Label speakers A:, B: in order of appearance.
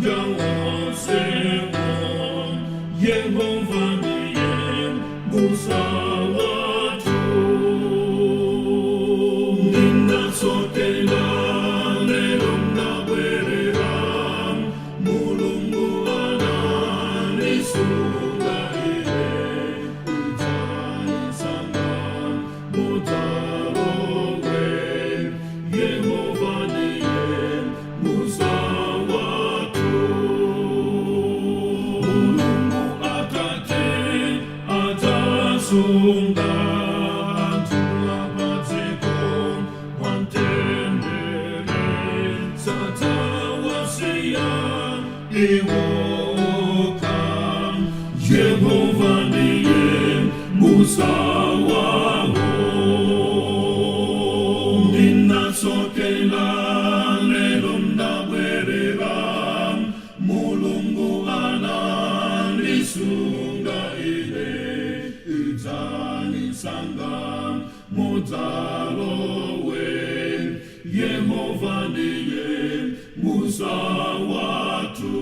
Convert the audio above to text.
A: Manja onsewo. Yehova ndiye mbusa wathu. Ndinasokela, lelo ndabwerera. Mulungu anandisunga ine. Idzani msanga mudzalowe. Yehova ndiye mbusa wathu. Mulungu Atate adzasunga anthu apadziko mwamtendere, sadzawasiya iwo okha. Yehova ndiye mbusa wawo. Ndinasokela, lelo ndabwerera. Mulungu anandisunga ine. Idzani msanga mudzalowe. Yehova ndiye mbusa wathu.